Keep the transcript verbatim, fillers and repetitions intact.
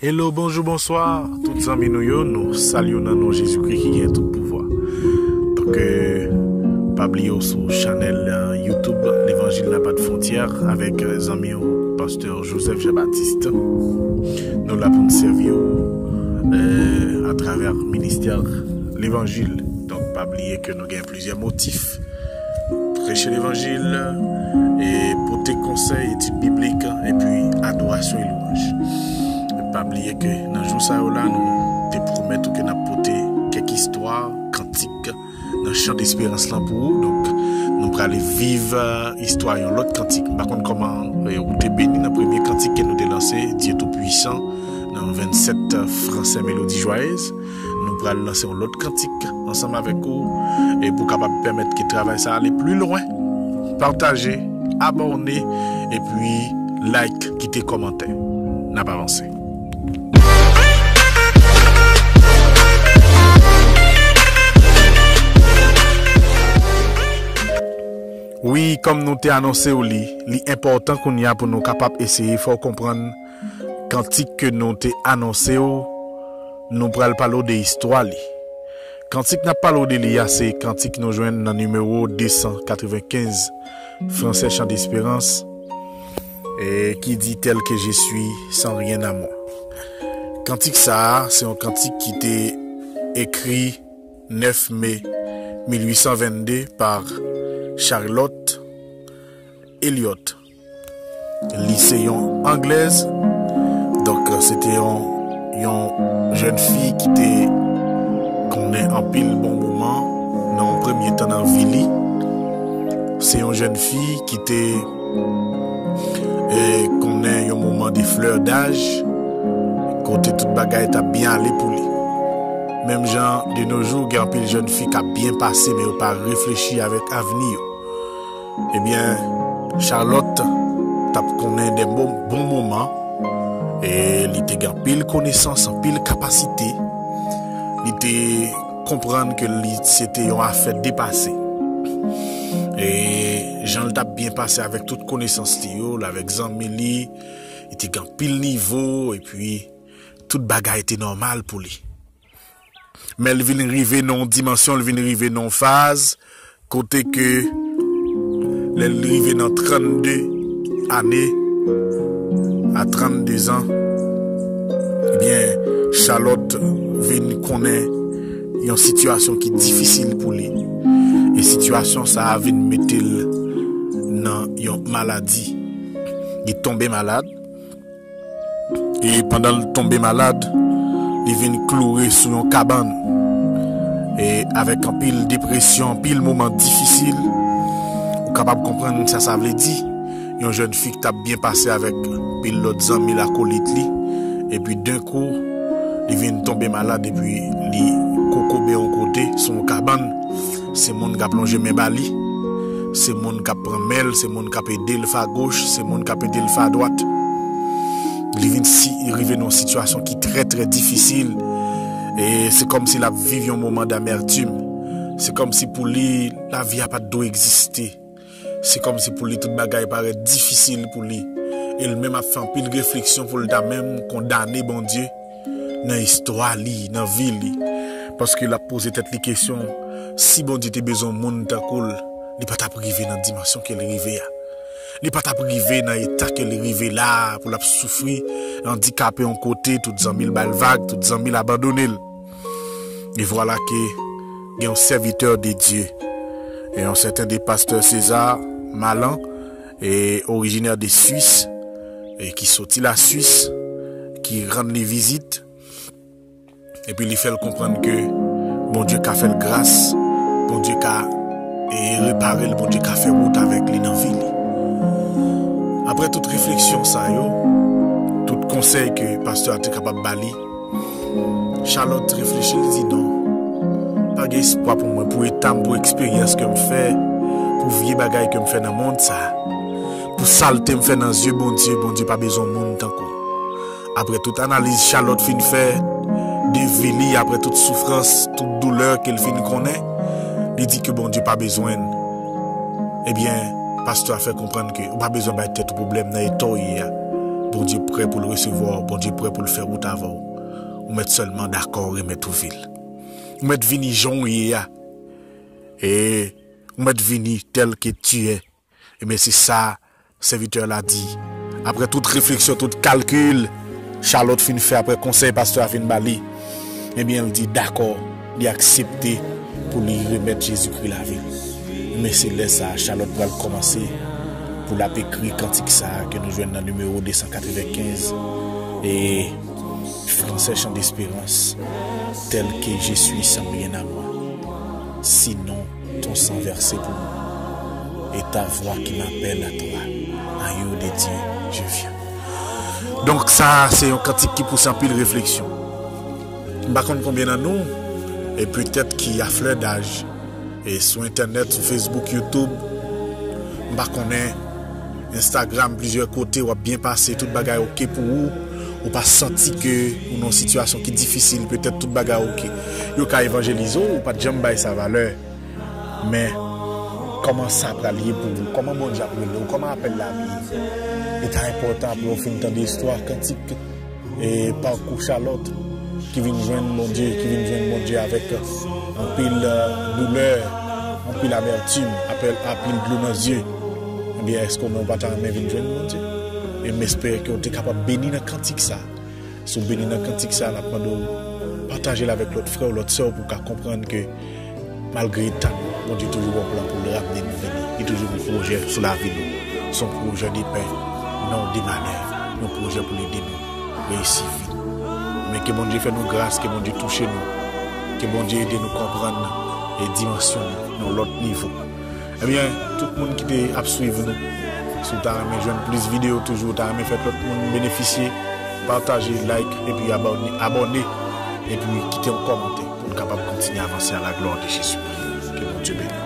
Hello, bonjou, bonswa. Tout zanmi nou yo, nou salye w nan non Jezikri ki gen tout pouvwa. Donk, euh, pa bliye w sou chanèl, euh, YouTube Levanjil N'a pas de frontières avèk, euh, zanmi w, pastè Joseph Jean-Baptiste. Nou la pou n sèvi w, euh, atravè ministè Levanjil. Donk, pa bliye ke nou gen plizyè motif. Preche levanjil, e pote konsèy, etid biblik, epi adorasyon e lwanj. Pa bliye ke nan jou sa yo la, nou te pwomèt ou ke n ap pote kèk istwa, kantik nan chan desperans lan pou ou. Donk, nou prale viv, eh, istwa yon lòt kantik. M pa konn kòman, eh, ou te beni nan premye kantik ke nou te lanse, Dieu Tout-Puissant, nan vennsèt fransè Mélodie Joyeuse. Nou pral lanse yon lòt kantik ansanm avèk ou, e pou kapab pèmèt ke travay sa ale pli lwen. Pataje, abòne, epi like, kite kòmantè. N ap avanse. Wi, kòm nou te anonse w li, li enpòtan kounye a pou nou kapab eseye fè w konprann kantik ke nou te anonse w, nou pral pale w de istwa li. Kantik n ap pale w de li a, se kantik nou jwenn nan nimewo de san katrevenkenz, fransè Chan Desperans, e ki di, Tel que je suis, sans rien à moi. Kantik sa a, se yon kantik ki te ekri nèf me mil uit san vennde pa Charlotte Elliott. Li se yon Anglèz. Donk, se te yon, yon jèn fi ki te konnen anpil bon moman nan yon premye tan nan vi li. Se yon jèn fi ki te, e, konnen yon moman de flèdaj, kote tout bagay t ap byen ale pou li. Menm jan de nos jours, gen anpil jèn fi k ap byen pase, men yo pa reflechi avèk avni yo. Ebyen, Charlotte t ap konnen de bon, bon moman, e li te gen anpil konesans, anpil kapasite. Li te konprann ke li se te yon afè depase. E jan l t ap byen pase avèk tout konesans li yo, l avèk zanmi li, li te gen anpil nivo, epi tout bagay te nòmal pou li. Men l vin rive nan yon dimansyon, l vin rive nan yon faz, kote ke lè l rive nan trannde ane, a trannde zan, ebyen, Charlotte vin konnen yon sitiyasyon ki difisil pou li. E sitiyasyon sa a vin mete l nan yon maladi. Li tonbe malad. E pandan l tonbe malad, li vin kloure sou yon kabann. E avèk anpil depresyon, anpil moman difisil, ou kapab konprann sa sa vle di. Yon jèn fi ki t ap byen pase avèk anpil lòt zanmi l, akolit li, epi denkou, li vin tonbe malad, epi li kokobe yon kote, sou yon kabann. Se moun k ap lonje men ba li. Se moun k ap pran men l, se moun k ap ede l fè agoch, se moun k ap ede l fè adwat. Li vin si, li rive nan yon sitiyasyon ki trè, trè difisil. E se kòmsi l ap viv yon moman damètim. Se kòmsi pou li, lavi a pa t dwe egziste. Se kòmsi pou li, tout bagay parèt difisil pou li. E l menm ap fè anpil refleksyon pou l ta menm kondane Bondye nan istwa li, nan vi li. Paske l ap poze tèt li kesyon, si Bondye te bezwen moun tankou l, li pa t ap rive nan dimansyon ke l rive a. Li pa t ap rive nan eta ke l rive la a, pou l ap soufri, andikape yon kote, tout zanmi l ba l vag, tout zanmi l abandone l. E vwala ke gen yon sèvitè de Dye, e yon sèten de pastè César Malan, e orijinè de Swis, e ki soti Laswis, ki rann li vizit, epi li fè l konprann ke Bondye ka fè l gras, Bondye ka, e, repare l, Bondye ka fè wout avèk li nan vi li. Apre tout refleksyon sa yo, tout konsèy ke pastè a te kapab ba li, Charlotte reflechi, li di, "Non, pa gen espwa pou mwen, pou eta m, pou eksperyans ke m fè, pou vye bagay ke m fè nan mond sa a, pou salte m fè nan zye Bondye, Bondye pa bezwen moun tankou m." Apre tout analiz Charlotte fin fè de vi li, apre tout soufrans, tout doulè ke l fin konnen, li di ke Bondye pa bezwen l. Ebyen, pastè a fè konprann ke ou pa bezwen bay tèt ou pwoblèm nan eta w ye a. Bondye prè pou l resevwa w, Bondye prè pou l fè wout avè w. Ou mèt sèlman dakò remèt ou vi l. Ou mèt vini jan w ye a. E ou mèt vini tel que tu es. Ebyen, se sa sèvitè la di. Apre tout refleksyon, tout kalkil Charlotte fin fè, apre konsèy pastè a fin ba li, ebyen, l di dakò, li aksepte pou li remèt Jezikri lavi l. Men se lè sa a, Charlotte pral kòmanse pou l ap ekri kantik sa a ke nou jwenn nan nimewo de san katrevenkenz, e Français Chant d'Espérance, tel que je suis sans rien à moi, sinon ton sang versé pour moi, et ta voix qui m'appelle à toi, agneau de Dieu, je viens. Donk sa se yon kantik ki pouse anpil refleksyon. M pa konn konbyen nan nou, e petèt ki a flè daj, e sou entènèt, sou Facebook, YouTube, m pa konnen, Instagram, plizyè kote, w ap byen pase, tout bagay oke pou ou, ou pa santi ke ou nan yon sitiyasyon ki difisil, petèt tout bagay oke. Yo ka evanjelize w, ou pa t janm bay sa valè. Men, kòman sa pral ye pou ou? Kòman Bondye ap rele w? Kòman apèl la ap ye? Li ta enpòtan apre w fin tande istwa, kantik, e pakou Charlotte ki vin jwenn Bondye, ki vin jwenn Bondye avèk anpil, eh, doulè, anpil amètim, apèl, anpil dlo nan zye. Ebyen, èske w menm ou pa ta renmen vin jwenn Bondye? E m espere ke w te kapab beni nan kantik sa. Si w beni nan kantik sa, n ap mande w pataje l avèk lòt frè w, lòt sè w pou w ka konprann ke malgre eta nou, Bondye toujou gen yon plan pou l ramne nou vini. Li toujou gen yon pwojè sou lavi nou. Se yon pwojè de pè, non de malè. Yon pwojè pou l ede nou reyisi vi nou. Men ke Bondye fè nou gras, ke Bondye touche nou, ke Bondye ede nou konprann e dimansyon nou nan yon lòt nivo. Ebyen, tout moun ki te ap swiv nou, si w ta renmen jwenn plis videyo toujou, w ta renmen fè lòt moun benefisye, pataje, like, epi abòne, abòne, epi kite yon kòmantè pou n kapab kontinye avanse à la gloire de Jésus. Ke Bondye beni.